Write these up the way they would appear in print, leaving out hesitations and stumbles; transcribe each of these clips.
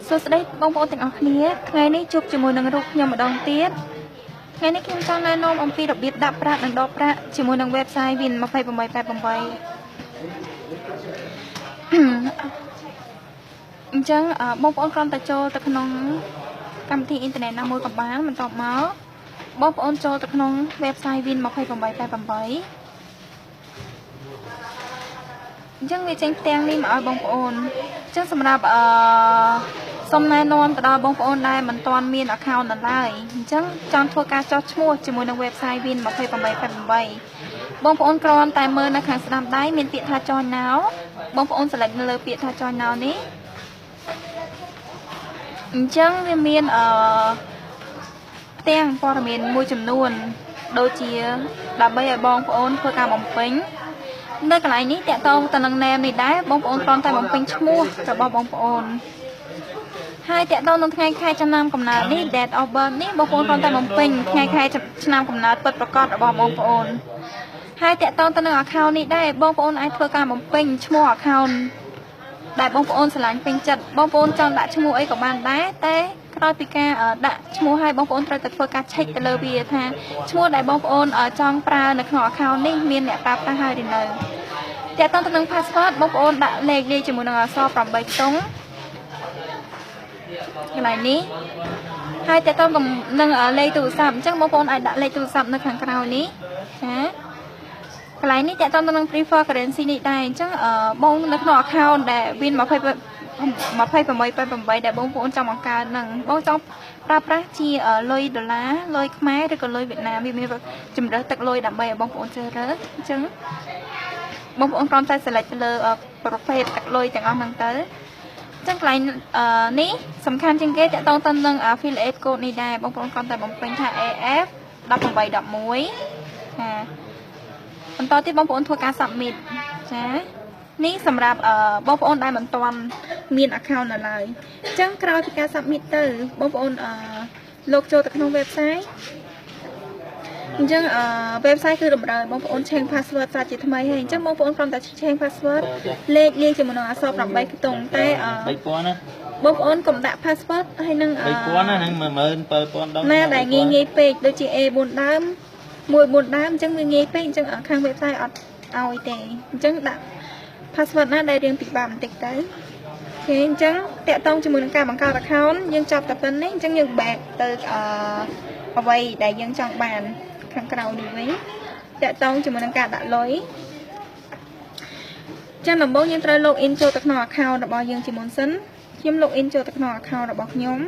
សួស្តីបងប្អូនទាំងអស់គ្នាថ្ងៃនេះជួបជាមួយនឹងរូបខ្ញុំម្ដងទៀតថ្ងៃនេះខ្ញុំចង់ណែនាំអំពីរបៀបដាក់ប្រាក់និងដកប្រាក់ជាមួយនឹង website Win 2888អញ្ចឹងបងប្អូនគ្រាន់តែចូលទៅក្នុងកម្មវិធីអ៊ីនធឺណិតណាមួយក៏បានបន្ទាប់មកបងប្អូនចូលទៅក្នុង website Win 2888អញ្ចឹងវាចេញផ្ទាំងនេះមកឲ្យបងប្អូនអញ្ចឹងសម្រាប់សូមណែនាំទៅដល់បងប្អូនដែលមិនទាន់មាន account នៅឡើយអញ្ចឹងចង់ធ្វើការចុះឈ្មោះជាមួយនឹង website Win 2888បងប្អូនគ្រាន់តែមើលនៅខាងស្ដាំដៃមានពាក្យថា Join Now បងប្អូន select នៅលើពាក្យថា Join Now នេះអញ្ចឹងវាមានផ្ទាំងព័ត៌មានមួយចំនួនដូចជាដើម្បីឲ្យបងប្អូនធ្វើការបំពេញនៅកន្លែងនេះតាក់ទងទៅនឹង name នេះដែរបងប្អូនគ្រាន់តែបំពេញឈ្មោះរបស់បងប្អូនហើយតាក់ទងនឹងថ្ងៃខែឆ្នាំកំណើតនេះ date of birth នេះបងប្អូនគ្រាន់តែបំពេញថ្ងៃខែឆ្នាំកំណើតពិតប្រាកដរបស់បងប្អូនហើយតាក់ទងទៅនឹង account នេះដែរបងប្អូនអាចធ្វើការបំពេញឈ្មោះ account ដែលបងប្អូនស្រឡាញ់ពេញចិត្តបងប្អូនចង់ដាក់ឈ្មោះអីក៏បានដែរតែក្រោយពីការដាក់ឈ្មោះឲ្យបងប្អូនត្រូវតែធ្វើការ check ទៅលើវាថាឈ្មោះដែលបងប្អូនចង់ប្រើនៅក្នុង account នេះមានអ្នកប្រើប្រាស់ហើយឬនៅតាក់ទងទៅនឹង password បងប្អូនដាក់លេខលាយជាមួយនឹងអក្សរ8ខ្ទង់កន្លែងនេះហើយតាក់ទងនឹងលេខទូរស័ព្ទអញ្ចឹងបងប្អូនអាចដាក់លេខទូរស័ព្ទនៅខាងក្រោយនេះចាកន្លែងនេះតាក់ទងទៅនឹង prefer currency នេះដែរអញ្ចឹងបងនៅក្នុង account ដែល Win 2888ដែលបងប្អូនចង់បង្កើតហ្នឹងបងចង់ប្រើប្រាស់ជាលុយដុល្លារលុយខ្មែរឬក៏លុយវៀតណាមវាមានជំរើសទឹកលុយដើម្បីឲ្យបងប្អូនជ្រើសរើសអញ្ចឹងបងប្អូនគ្រាន់តែ select ទៅលើប្រភេទទឹកលុយទាំងអស់ហ្នឹងទៅអញ្ចឹងកន្លែងនេះសំខាន់ជាងគេតាក់ទងទៅនឹង affiliate code នេះដែរបងប្អូនគ្រាន់តែបំពេញថា AF 1811ចាបន្តទៀតបងប្អូនធ្វើការ submit ចានេះសម្រាប់បងប្អូនដែលមិនទាន់មាន account នៅឡើយអញ្ចឹងក្រោយពីការ submit ទៅបងប្អូនលោកចូលទៅក្នុង website អញ្ចឹង website គឺតម្រូវឲ្យបងប្អូន change password សាជាថ្មីហើយអញ្ចឹងបងប្អូនគ្រាន់តែ change password លេខលាយជាមួយនឹងអក្សរ8ខ្ទង់តែ 3000ណាបងប្អូនកុំដាក់ password ហើយនឹង 3000ណាហ្នឹង17000ដងណាដែលងាយងាយពេកដូចជា A4 ដើម1 4ដើមអញ្ចឹងវាងាយពេកអញ្ចឹងខាង website អត់ឲ្យទេអញ្ចឹងដាក់ password ណាដែលរៀងពិបាកបន្តិចទៅគេអញ្ចឹងតាក់ទងជាមួយនឹងការបង្កើត account យើងចាប់តែប៉ុណ្្នេះអញ្ចឹងយើង back ទៅអ្វីដែលយើងចង់បានខាងក្រៅនេះវិញតាក់ទងជាមួយនឹងការដាក់លុយចឹងដំបូងយើងត្រូវ log in ចូលទៅក្នុង account របស់យើងជាមុនសិនខ្ញុំ log in ចូលទៅក្នុង account របស់ខ្ញុំ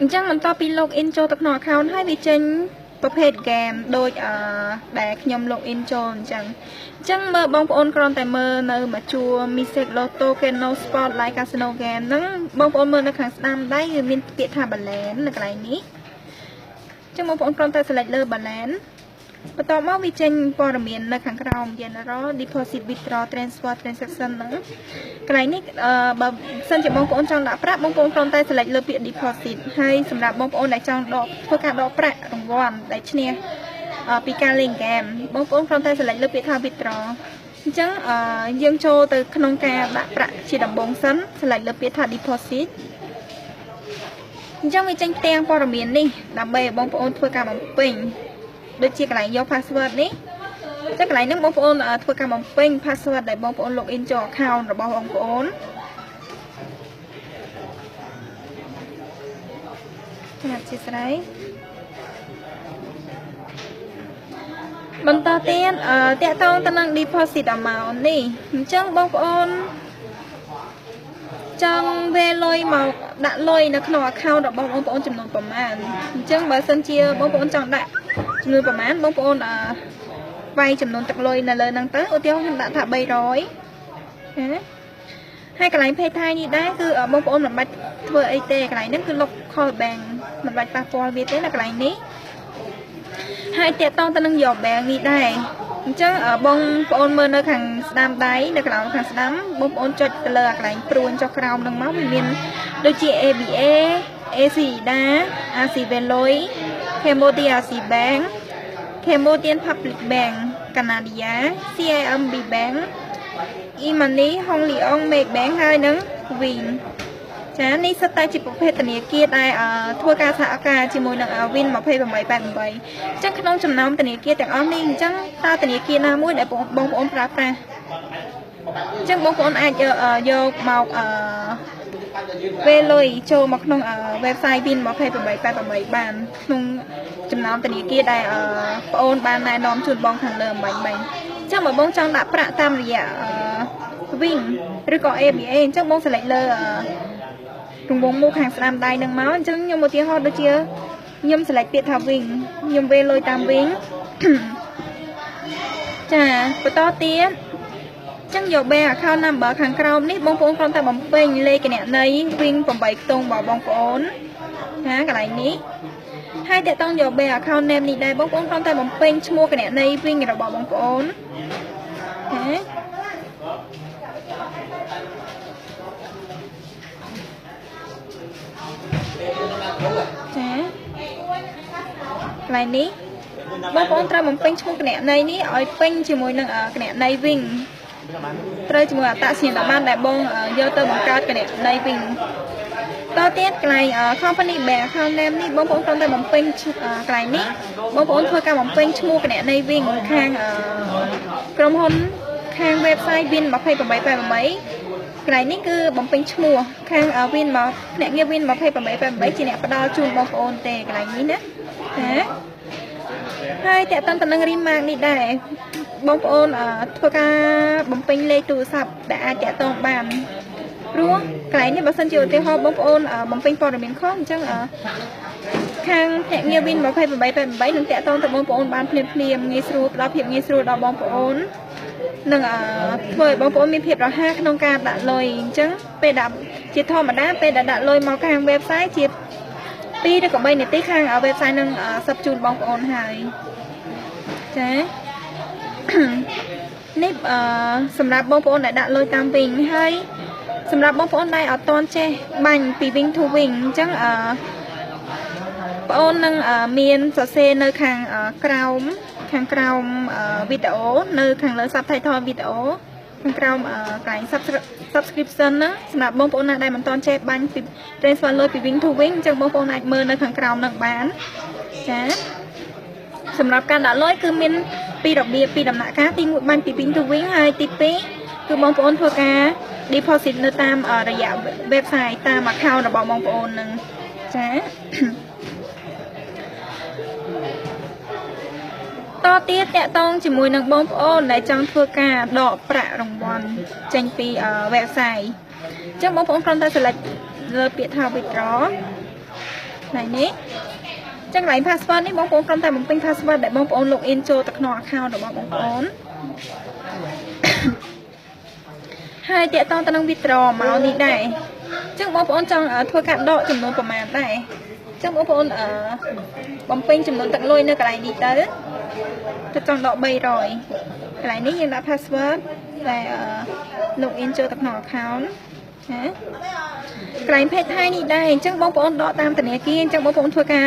អញ្ចឹងបន្ទាប់ពី log in ចូលទៅក្នុង account ហើយវាចេញប្រភេទ game ដូចដែលខ្ញុំ log in ចូលអញ្ចឹងអញ្ចឹងមើលបងប្អូនគ្រាន់តែមើលនៅមួយជួរ Music Lotto Keno Sport Live Casino Game ហ្នឹងបងប្អូនមើលនៅខាងស្ដាំដៃវាមានពាក្យថា balance នៅកន្លែងនេះអញ្ចឹងបងប្អូនគ្រាន់តែ select លើ balance បន្ទាប់មកវាចេញព័ត៌មាននៅខាងក្រោម General Deposit Withdraw Transfer Transaction ហ្នឹងកន្លែងនេះបើសិនជាបងប្អូនចង់ដាក់ប្រាក់បងប្អូនគ្រាន់តែ select លើពាក្យ deposit ហើយសម្រាប់បងប្អូនដែលចង់ដកធ្វើការដកប្រាក់រង្វាន់ដែលឈ្នះពីការលេងហ្គេមបងប្អូនគ្រាន់តែ select លើពាក្យថា withdraw អញ្ចឹងយើងចូលទៅក្នុងការដាក់ប្រាក់ជាដំបូងសិន select លើពាក្យថា deposit អញ្ចឹងវាចេញផ្ទាំងព័ត៌មាននេះដើម្បីឲ្យបងប្អូនធ្វើការបំពេញដូចជាកន្លែងយក password នេះចឹងកន្លែងហ្នឹងបងប្អូនធ្វើការបំពេញ password ដែលបងប្អូន log in ចូល account របស់បងប្អូនចាអធិស្ឋានបន្តទៀតតាក់ទងទៅនឹង deposit amount នេះអញ្ចឹងបងប្អូនចង់វេលុយមកដាក់លុយនៅក្នុង account របស់បងប្អូនចំនួនប្រមាណអញ្ចឹងបើសិនជាបងប្អូនចង់ដាក់ចំនួនប្រមាណបងប្អូនវាយចំនួនទឹកលុយនៅលើហ្នឹងទៅឧទាហរណ៍ខ្ញុំដាក់ថា300ណាហើយកន្លែង pay ថៃនេះដែរគឺបងប្អូនមិនបាច់ធ្វើអីទេកន្លែងហ្នឹងគឺ local bank មិនបាច់ប៉ះពាល់វាទេនៅកន្លែងនេះហើយតាក់ទងទៅនឹង your bank នេះដែរអញ្ចឹងបងប្អូនមើលនៅខាងស្ដាំដៃនៅកន្លែងខាងស្ដាំបងប្អូនចុចទៅលើកន្លែងព្រួញចុះក្រោមហ្នឹងមកវាមានដូចជា ABA ACLEDA Asia Value Cambodia Asia Bank Cambodian Public Bank Canada CIMB Bank E-Money Hong Leong Maybank ហើយនឹង Wing ចានេះសុទ្ធតែជាប្រភេទធនាគារដែលធ្វើការសហការជាមួយនឹង Win 2888អញ្ចឹងក្នុងចំណោមធនាគារទាំងអស់នេះអញ្ចឹងតើធនាគារណាមួយដែលបងប្អូនប្រើប្រាស់អញ្ចឹងបងប្អូនអាចយកមកវេលុយចូលមកក្នុង website Win 2888បានក្នុងចំណោមធនាគារដែលប្អូនបានណែនាំជូនបងខាងលើអម្បាញ់មិញអញ្ចឹងបើបងចង់ដាក់ប្រាក់តាមរយៈ Wing ឬក៏ ABA អញ្ចឹងបង select លើរង្វង់មូលខាងស្ដាំដៃនឹងមកអញ្ចឹងខ្ញុំឧទាហរណ៍ដូចជាខ្ញុំ select ពាក្យថា Wing ខ្ញុំវេលុយតាម Wing ចាបន្តទៀតចឹងយក bank account number ខាងក្រោមនេះបងប្អូនគ្រាន់តែបំពេញលេខគណនី Wing 8ខ្ទង់របស់បងប្អូនណាកន្លែងនេះហើយតេតងយក bank account name នេះដែរបងប្អូនគ្រាន់តែបំពេញឈ្មោះគណនី Wing របស់បងប្អូនណាចាកន្លែងនេះបងប្អូនត្រូវបំពេញឈ្មោះគណនីនេះឲ្យពេញជាមួយនឹងគណនី Wing ត្រូវជាមួយអត្តសញ្ញាណប័ណ្ណដែលបងយកទៅបង្កើតគណនី Wing តទៀតកន្លែង company bank account name នេះបងប្អូនគ្រាន់តែបំពេញកន្លែងនេះបងប្អូនធ្វើការបំពេញឈ្មោះគណនី Wing ខាងក្រុមហ៊ុនខាង website Win 2888កន្លែងនេះគឺបំពេញឈ្មោះខាង Win មកភ្នាក់ងារ Win 2888ជាអ្នកផ្ដល់ជូនបងប្អូនទេកន្លែងនេះណាចាហើយតេតន្តនឹង remark នេះដែរបងប្អូនធ្វើការបំពេញលេខទូរស័ព្ទដែលអាចតាក់ទងបានព្រោះកន្លែងនេះបើសិនជាឧទាហរណ៍បងប្អូនបំពេញព័ត៌មានខុសអញ្ចឹងខាងភ្នាក់ងារ Win 2888នឹងតាក់ទងទៅបងប្អូនបានភ្លាមភ្លាមងាយស្រួលផ្ដល់ភាពងាយស្រួលដល់បងប្អូននឹងធ្វើឲ្យបងប្អូនមានភាពរហ័សក្នុងការដាក់លុយអញ្ចឹងពេលដាក់ជាធម្មតាពេលដែលដាក់លុយមកខាង website ជា2ឬក៏3នាទីខាង website នឹងសັບជូនបងប្អូនហើយចានេះសម្រាប់បងប្អូនដែលដាក់លុយតាម Wing ហើយសម្រាប់បងប្អូនដែលអត់ទាន់ចេះបាញ់ពី Wing to Wing អញ្ចឹងបងអូននឹងមានសរសេរនៅខាងក្រោមវីដេអូនៅខាងលើ subtitle វីដេអូខាងក្រោមកន្លែង subscription ហ្នឹងសម្រាប់បងប្អូនណាដែលមិនទាន់ចេះបាញ់ពី transfer លុយពី Wing to Wing អញ្ចឹងបងប្អូនអាចមើលនៅខាងក្រោមហ្នឹងបានចាសម្រាប់ការដាក់លុយគឺមានពីរបៀបពីដំណាក់កាលទី1បាញ់ពី Wing to Wing ហើយទី2គឺបងប្អូនធ្វើការ deposit នៅតាមរយៈ website តាម account របស់បងប្អូននឹងចាតទៀតតាក់ទងជាមួយនឹងបងប្អូនដែលចង់ធ្វើការដកប្រាក់រង្វាន់ចេញពី website អញ្ចឹងបងប្អូនគ្រាន់តែ select លើពាក្យថា withdraw កន្លែងនេះចឹងកន្លែង password នេះបងប្អូនគ្រាន់តែបំពេញ password ដែលបងប្អូន log in ចូលទៅក្នុង account របស់បងប្អូនហើយតាក់ទងទៅនឹង withdraw មកនេះដែរចឹងបងប្អូនចង់ធ្វើការដកចំនួនប្រមាណដែរចឹងបងប្អូនបំពេញចំនួនទឹកលុយនៅកន្លែងនេះទៅទៅចង់ដក300កន្លែងនេះយើងដាក់ password ដែល log in ចូលទៅក្នុង account ណាកន្លែង page ថៃនេះដែរអញ្ចឹងបងប្អូនដកតាមធនាគារអញ្ចឹងបងប្អូនធ្វើការ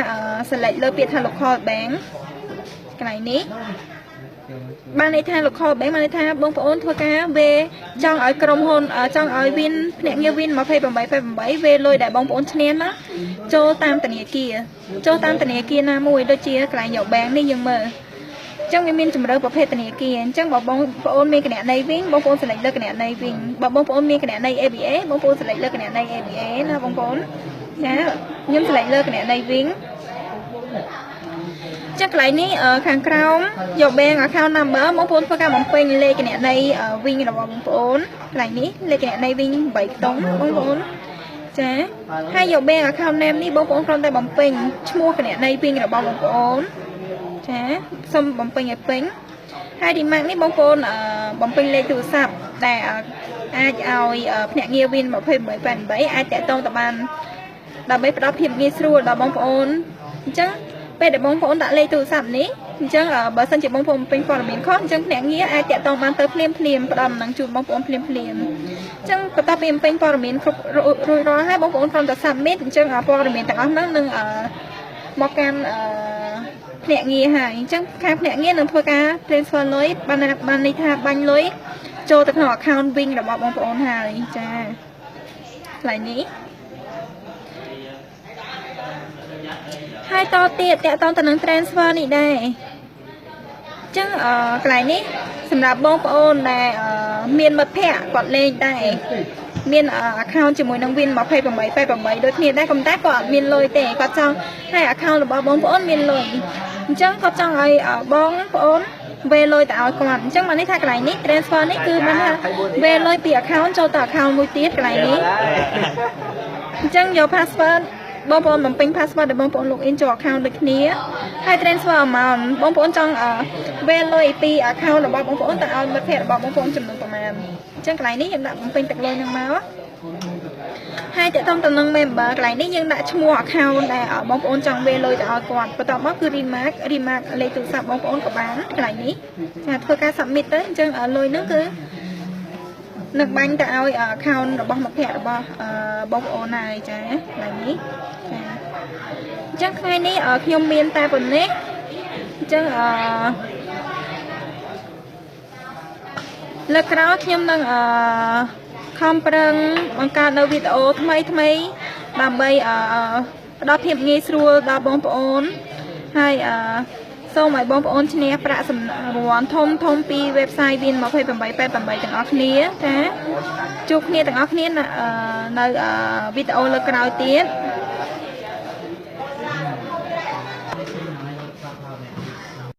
select លើពាក្យថា local bank កន្លែងនេះបានន័យថា local bank បានន័យថាបងប្អូនធ្វើការវេចង់ឲ្យក្រុមហ៊ុនចង់ឲ្យ Win ភ្នាក់ងារ Win 2888វេលុយដែលបងប្អូនឈ្នះណាចូលតាមធនាគារចូលតាមធនាគារណាមួយដូចជាកន្លែងយក bank នេះយើងមើលចឹងវាមានជំរើសប្រភេទធនាគារអញ្ចឹងបើបងប្អូនមានគណនី Wing បងប្អូន select លើគណនី Wing បើបងប្អូនមានគណនី ABA បងប្អូន select លើគណនី ABA ណាបងប្អូនចាខ្ញុំ select លើគណនី Wing ចឹងកន្លែងនេះខាងក្រោមយក bank account number បងប្អូនធ្វើការបំពេញលេខគណនី Wing របស់បងប្អូនកន្លែងនេះលេខគណនី Wing 8ខ្ទង់បងប្អូនចាហើយយក bank account name នេះបងប្អូនគ្រាន់តែបំពេញឈ្មោះគណនី Wing របស់បងប្អូនចាសូមបំពេញឲ្យពេញហើយ remark នេះបងប្អូនបំពេញលេខទូរស័ព្ទដែលអាចឲ្យភ្នាក់ងារ Win 2888អាចតាក់ទងទៅបានដើម្បីផ្ដល់ភាពងាយស្រួលដល់បងប្អូនអញ្ចឹងពេលដែលបងប្អូនដាក់លេខទូរស័ព្ទនេះ អញ្ចឹងបើសិនជាបងប្អូនបំពេញព័ត៌មានខុសអញ្ចឹងភ្នាក់ងារអាចតាក់ទងបានទៅភ្លាមភ្លាមផ្ដល់ដំណឹងជូនបងប្អូនភ្លាមភ្លាមអញ្ចឹងបន្ទាប់ពីបំពេញព័ត៌មានគ្រប់រួចរាល់ហើយបងប្អូនគ្រាន់តែ submit អញ្ចឹងព័ត៌មានទាំងអស់ហ្នឹងនឹងមកកាន់ភ្នាក់ងារហើយអញ្ចឹងខាងភ្នាក់ងារនឹងធ្វើការ transfer លុយបានបានន័យថាបាញ់លុយចូលទៅក្នុង account Wing របស់បងប្អូនហើយចាកន្លែងនេះហើយតទៀតតាក់ទងទៅនឹង transfer នេះដែរអញ្ចឹងកន្លែងនេះសម្រាប់បងប្អូនដែលមានមិត្តភ័ក្តិគាត់លេងដែរមាន account ជាមួយនឹង Win 2888ដូចគ្នាដែរប៉ុន្តែគាត់អត់មានលុយទេគាត់ចង់ឲ្យ account របស់បងប្អូនមានលុយអញ្ចឹងគាត់ចង់ឲ្យបងប្អូនវេលុយទៅឲ្យគាត់អញ្ចឹងបាននេះថាកន្លែងនេះ transfer នេះគឺបានថាវេលុយពី account ចូលទៅ account មួយទៀតកន្លែងនេះអញ្ចឹងយក password បងប្អូនបំពេញ password ដែលបងប្អូន log in ចូល account ដូចគ្នាហើយ transfer amount បងប្អូនចង់វេលុយពី account របស់បងប្អូនទៅឲ្យមិត្តភ័ក្តិរបស់បងប្អូនចំនួនប្រមាណអញ្ចឹងកន្លែងនេះយើងដាក់បំពេញទឹកលុយនឹងមកហើយតកតងទៅនឹង member កន្លែងនេះយើងដាក់ឈ្មោះ account ដែលបងប្អូនចង់វេលុយទៅឲ្យគាត់បន្ទាប់មកគឺ remark លេខទូរស័ព្ទបងប្អូនក៏បានកន្លែងនេះចាធ្វើការ submit ទៅអញ្ចឹងលុយហ្នឹងគឺនឹងបាញ់ទៅឲ្យ account របស់មិត្តភ័ក្តិរបស់បងប្អូនហើយចាកន្លែងនេះចាអញ្ចឹងថ្ងៃនេះខ្ញុំមានតែប៉ុណ្ណេះអញ្ចឹងអឺលើកក្រោយខ្ញុំនឹងអឺខំប្រឹងបង្កើតនៅវីដេអូថ្មីថ្មីដើម្បីអឺផ្ដល់ភាពងាយស្រួលដល់បងប្អូនហើយអឺសូមឲ្យបងប្អូនឈ្នះប្រាក់សំរងវាន់ធំធំពី website Win 2888ទាំងអស់គ្នាចាជួបគ្នាទាំងអស់គ្នានៅវីដេអូលើកក្រោយទៀត។